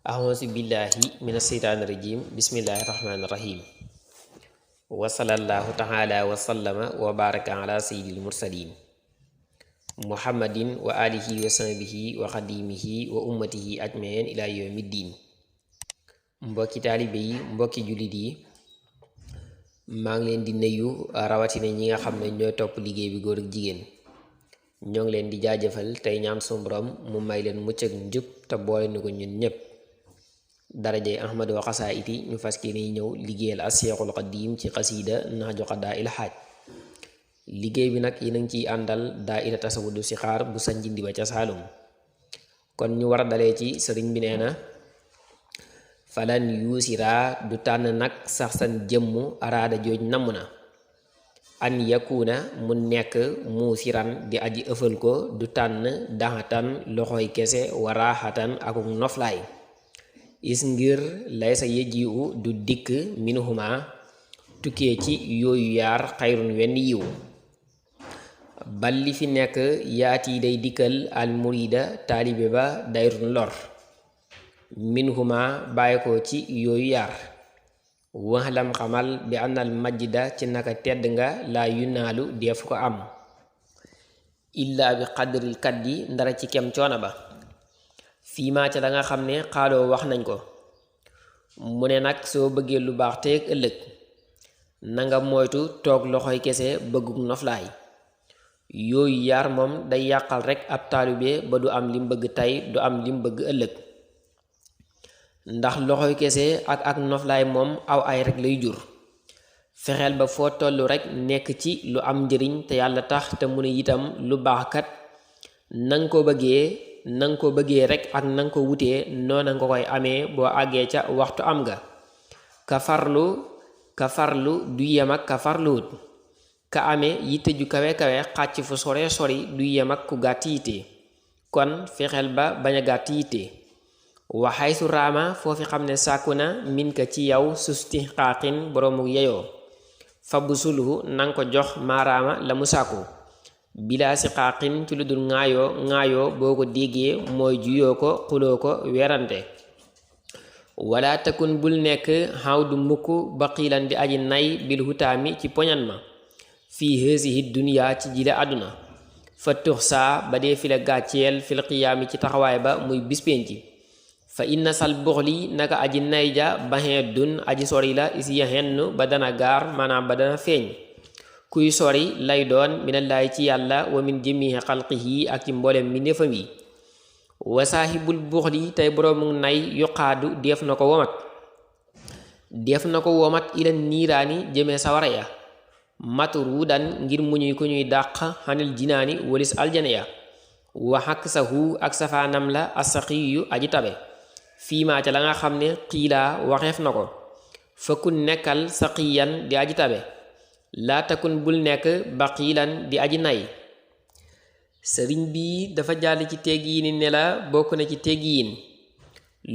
A'udzu billahi minas syaitonir rajim. Bismillahirrahmanirrahim. Wa sallallahu ta'ala wa sallama wa baraka ala sayyidil mursalin Muhammadin wa alihi wa sahbihi wa khadimihi wa ummatihi ajmain ila yawmiddin. Mbokki taalibe yi, mbokki jullit yi, maa ngi leen di nuyu rawatina ñi nga xam ne ñooy topp liggéey bi góor ak jigéen. ñoo ngi leen di jaajëfal tey ñaan sunu Boroom mu may leen mucc ak njub te boole ni ko ñun ñépp darajey Ahmadu wa xasaayiti ñu fas yéene ñëw liggéeyal as-Seexul Xadiim ci xasiida Nahju Qadaa'il Haaj. liggéey bi nag yéen a ngi ciy àndal daayira Tasawudu Sixaar bu Sanjindi ba ca Saalum. kon ñu war a dalee ci sëriñ bi nee na falan yuusira du tànn nag sax san jëmm araada jooj namm na an yakuna mu nekk muusiran di aji ëfal ko du tànn daxatan loxoy kese waraaxatan akuk noflaay is ngir lay sa yëjiwu du dikk minuhuma tukkee ci yooyu yaar xayrun wenn yiw bal li fi nekk yaati day dikkal al murida taalibe ba dayrun lor minuhuma bàyyi ko ci yooyu yaar waxlam xamal bi anal majda ci naka tedd nga laa yunaalu def ko am illaa bi xadril kaddi ndara ci kem coono ba fii maa ca la nga xam ne xaaloo wax nañ ko mu ne nag soo bëggee lu baax teeg ëllëg nanga moytu toog loxoy kese bëgguk noflaay yooyu yaar moom day yàqal rekk ab taalibe ba du am lim bëgg tey du am lim bëgg ëllëg ndax loxoy kese ak noflaay moom aw ay rekk lay jur. fexeel ba foo tollu rekk nekk ci lu am njëriñ te yàlla tax te mu ne itam lu baax kat nanga ko bëggee rekk ak nanga ko wutee noona nga koy amee boo àggee ca waxtu am nga ka farlu du yem ak ka farluwut ka amee yitte ju kawe kawe xàcc fu sore sori du yem ak ku gàtt yitte kon fexeel ba bañ a gàtt yitte waxay su raama foofi xam ne sàkku na min ka ci yow susti xaaxin boroomu yeyoo fa bu sulhu nanga ko jox maaraama la mu sàkku bilaa si xaaxin ci lu dul ŋaayoo boo ko déggee mooy juyoo ko xuloo ko werante wala takun bul nekk xaw du mukk ba xiilan di aji nay bil hutaami ci poñan ma fii haasihi duniyaa ci jile àdduna fa tux saa ba dee fi la gàcceel fil qiyaami ci taxawaay ba muy bispénci fa inna sal buxli naka aji nay ja baxee dun aji sori la is yaxenn ba dana gaar maanaam ba dana feeñ kuy sori lay doon minallaay ci yàlla wa min jamihi xalqihi ak ci mboolem mi nefam yi wa saahibul buxli tey boroomu nay yuqaadu def na ko womat ila niiraani jëmee sawara ya matruudan ngir muñuy ku ñuy dàq xanil jinaani walis aljana ya wa xak sahu ak safaanam la asaqiyu aji tabe fiimaa ca la nga xam ne xiilaa waxeef na ko fakkun nekkal saqiyan di aji tabe laa takun bul nekk baqiilan di aji nay. sëriñ bi dafa jàll ci teggiini ne la bokk na ci teggiin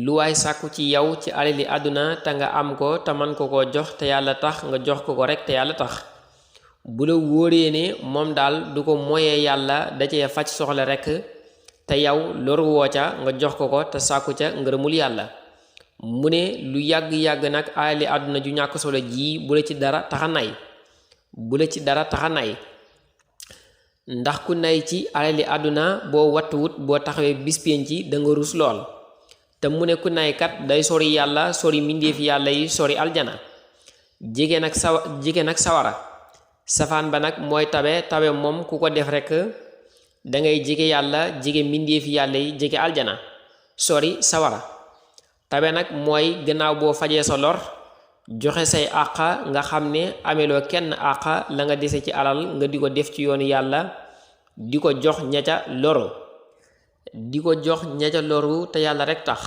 lu waay sàkku ci yow ci alali àdduna te nga am ko te man ko jox te yàlla tax nga jox ko rekk te yàlla tax bu la wóoree ne moom daal du ko moyee yàlla da cee faj soxla rekk te yow loru woo ca nga jox ko te sàkku ca ngërëmul yàlla. mu ne lu yàgg-yàgg nag alali àdduna ju ñàkk solo ji bu la ci dara taxa nay ndax ku nay ci alali àdduna boo wattuwut boo taxawee bispéen ci da nga rus lool te mu ne ku nay kat day sori yàlla sori mbindéefi yàlla yi sori aljana jege nag sawara safaan ba nag mooy tabe moom ku ko def rekk dangay jege yàlla jege mbindéefi yàlla yi jege aljana sori sawara tabe nag mooy gannaaw boo fajee sa lor joxe say àqa nga xam ne ameloo kenn àqa la nga dese ci alal nga di ko def ci yoonu yàlla di ko jox ña ca loru te yàlla rekk tax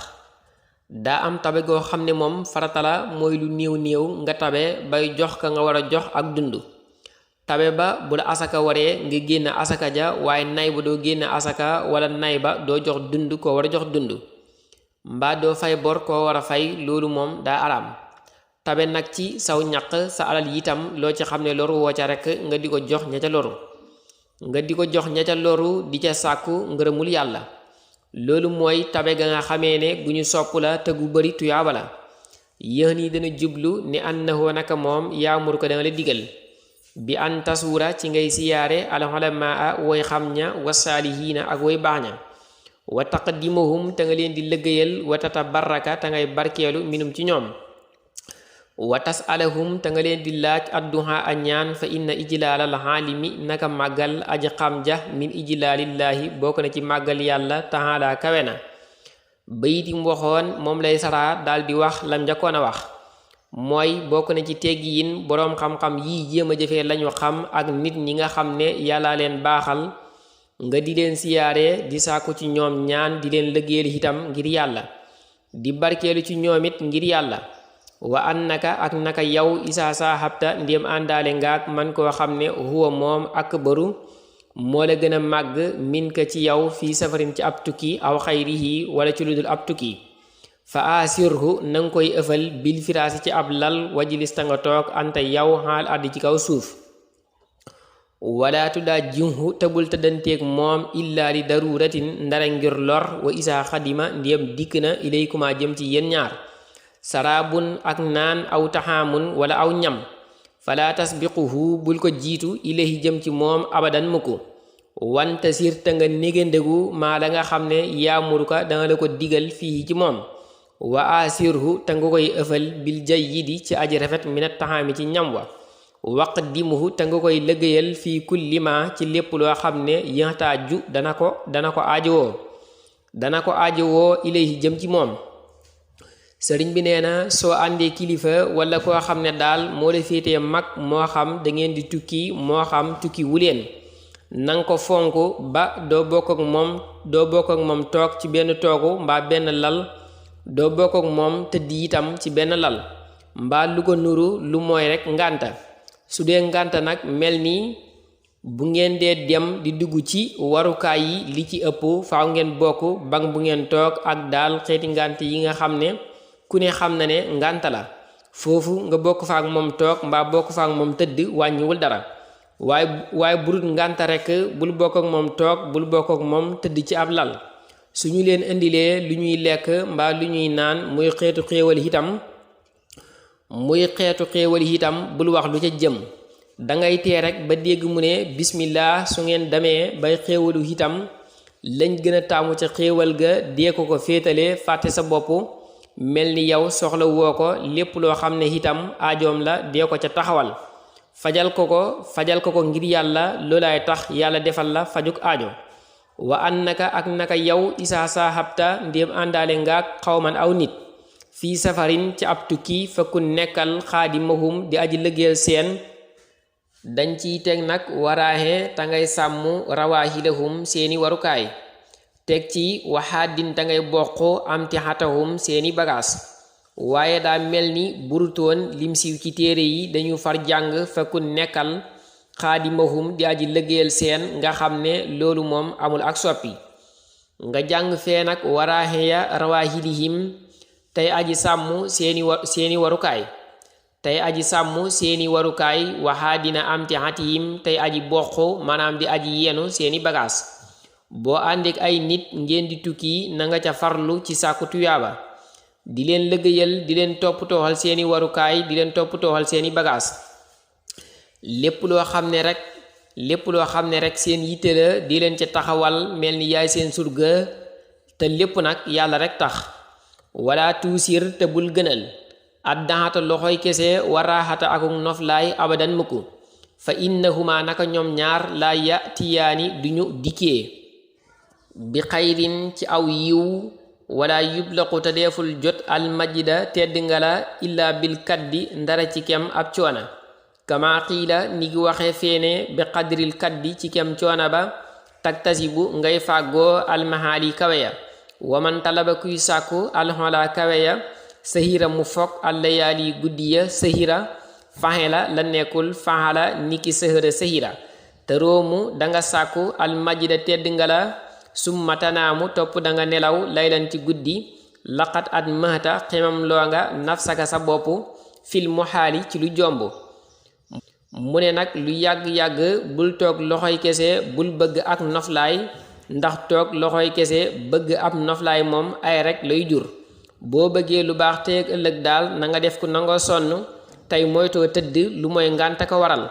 daa am tabe goo xam ne moom farata la mooy lu néew nga tabe bay jox ka nga war a jox ak dund tabe ba bu la asaka waree nga génn asaka ja waaye nay ba doo génn asaka wala nay ba doo jox dund koo war a jox dund mbaa doo fay bor koo war a fay loolu moom daa araam tabe nag ci saw ñaq sa alal yitam loo ci xam ne loru woo ca rekk nga di ko jox ña ca loru di ca sàkku ngërëmul yàlla loolu mooy tabe ga nga xamee ne gu ñu sopp la te gu bari tuyaaba la yéen yi dana jublu ni annahu naka moom yaamur ko dana la digal bi an tasuura ci ngay siyaare al ulamaa woy xam ña wa saalihiina ak woy baax ña wa taqdimuhum te nga leen di lëggéeyal wa tatabarraka te ngay barkeelu minum ci ñoom wa tasalahum te nga leen di laaj adduha a ñaan fa inna ijlaalal xaalimi naka màggal aji xam ja min ijlaalillaahi bokk na ci màggal yàlla taala kawe na bayit yi mu waxoon moom lay saraa daal di wax lam njëkkoon a wax mooy bokk na ci teggiin boroom xam-xam yii jéem a jëfee lañu xam ak nit ñi nga xam ne yàlla leen baaxal nga di leen siyaare di sàkku ci ñoom ñaan di leen lëggéeyal itam ngir yàlla di barkeelu ci ñoom it ngir yàlla wa annaka ak naka yow isaa saaxabta ndéem àndaale ngaak man koo xam ne huwa moom akbaru moo la gën a màgg min ka ci yow fii safarin ci ab tukki aw xayrihi wala ci ludul ab tukki fa asirhu nanga koy ëfal bil firaasi ci ab lal wajilista nga toog anta yow xaal addi ci kaw suuf wala tuddaa jimhu tëbul tëddanteeg moom illaa li daruratin ndara ngir lor wa isaa xadima ndéem dikk na ilaykuma jëm ci yéen ñaar saraabun ak naan aw taxaamun wala aw ñam fala tasbiquhu bul ko jiitu ilahi jëm ci moom abadan mukk wanta sir te nga négandegu maa la nga xam ne yaamuruka danga la ko digal fii ci moom wa asirhu te nga koy ëfal bil jayyidi ci aji rafet minat taxaami ci ñam wa waqdimuhu te nga koy lëggéeyal fii kulli ma ci lépp loo xam ne yaxtaaju dana ko aajowoo ilayhi jëm ci moom sëriñ bi nee na soo àndee kilifa wala koo xam ne daal moo la féetee mag moo xam da ngeen di tukki moo xam tukki wuleen nanga ko fonk ba doo bokk ak moom toog ci benn toogu mbaa benn lal doo bokk ak moom tëdd itam ci benn lal mbaa lu ko nuru lu mooy rekk ngànta su dee ngànta nag mel ni bu ngeen dee dem di dugg ci warukaay yi li ci ëpp faaw ngeen bokk bang bu ngeen toog ak daal xeeti ngànt yi nga xam ne ku ne xam na ne ngànta la foofu nga bokk fa ak moom toog mbaa bokk fa ak moom tëdd wàññiwul dara waaye burut ngànta rekk bul bokk ak moom toog bul bokk ak moom tëdd ci ab lal su ñu leen indilee lu ñuy lekk mbaa lu ñuy naan muy xeetu xéewal itam bul wax lu ca jëm dangay tee rek ba dégg mu ne bismillah su ngeen demee bay xéewalu itam lañ gën a taamu ca xéewal ga dee ko féetale fàtte sa bopp mel ni yow soxla woo ko lépp loo xam ne itam aajoom la dee ko ca taxawal fajal ko ngir yàlla loolaay tax yàlla defal la fajuk aajo wa annaka ak naka yow isaa saaxabta ndéem àndaale ngaak xawman aw nit fii safarin ci ab tukki fakku nekkal xaadimahum di aji lëggeel seen dañ ciy teg nag waraaxe ta ngay sàmm rawaahilahum seeni warukaay teg ci waxaadin ta ngay bokk am tixatahum seeni bagaas waaye daa mel ni burutoon lim siiw ci téere yi dañu far jàng fakku nekkal xaadimahum di aji lëggeel seen nga xam ne loolu moom amul ak soppi nga jàng fee nag waraaxe ya rawaahilihim tey aji sàmm seeni warukaay waxaa dina am ti xatihim tey aji bokk maanaam di aji yenu seeni bagaas boo àndeek ay nit ngeen di tukki na nga ca farlu ci sàkku tuyaaba di leen lëggéeyal di leen toppatooxal seeni warukaay di leen toppatooxal seeni bagaas lépp loo xam ne rek seen yitte la di leen ca taxawal mel ni yaay seen surga te lépp nag yàlla rek tax wala tuusir te bul gënal addaxata loxoy kese waraaxata akuk noflaay abadan mukk fa innahuma naka ñoom ñaar laa yatiyaani duñu dikkee bi xayrin ci aw yiw wala yublaqu te deeful jot almajida tedd nga la illa bil kaddi ndara ci kem ab coona kama xiila ni gi waxe feene bi qadril kaddi ci kem coona ba taktasibu ngay fàggoo almahaali kaweya waman talaba kuy sàkku alxola kaweya sahira mu fokk allayaali guddi ya sahira faxela la nekkul faxala niki sahara sahira te roomu danga sàkku almajida tedd nga la summa tanaamu topp danga nelaw laylan ci guddi laqat at mahta xemam loo nga nafsaka sa bopp fil muhaali ci lu jomb mu ne nag lu yàgg-yàgg bul toog loxoy kese bul bëgg ak noflaay ndax toog loxoy kese bëgg ab noflaay moom ay rek lay jur. boo bëggee lu baax teeg ëllëg daal na nga def ku nangoo sonn tey moytoo tëdd lu mooy ngànta ko waral.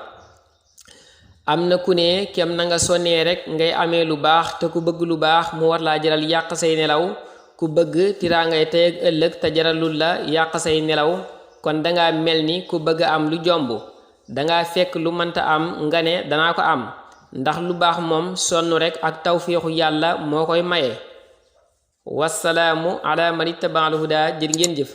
am na ku ne kem na nga sonnee rek ngay amee lu baax te ku bëgg lu baax mu war laa jaral yàq say nelaw. ku bëgg tiraangay tey ak ëllëg te jaralul la yàq say nelaw kon danga mel ni ku bëgg am lu jomb. danga fekk lu mënta am nga ne danaa ko am ndax lu baax moom sonn rek ak tawféexu yàlla moo koy maye. wassalaamu ala man ittabaal huda jërë ngeen jëf.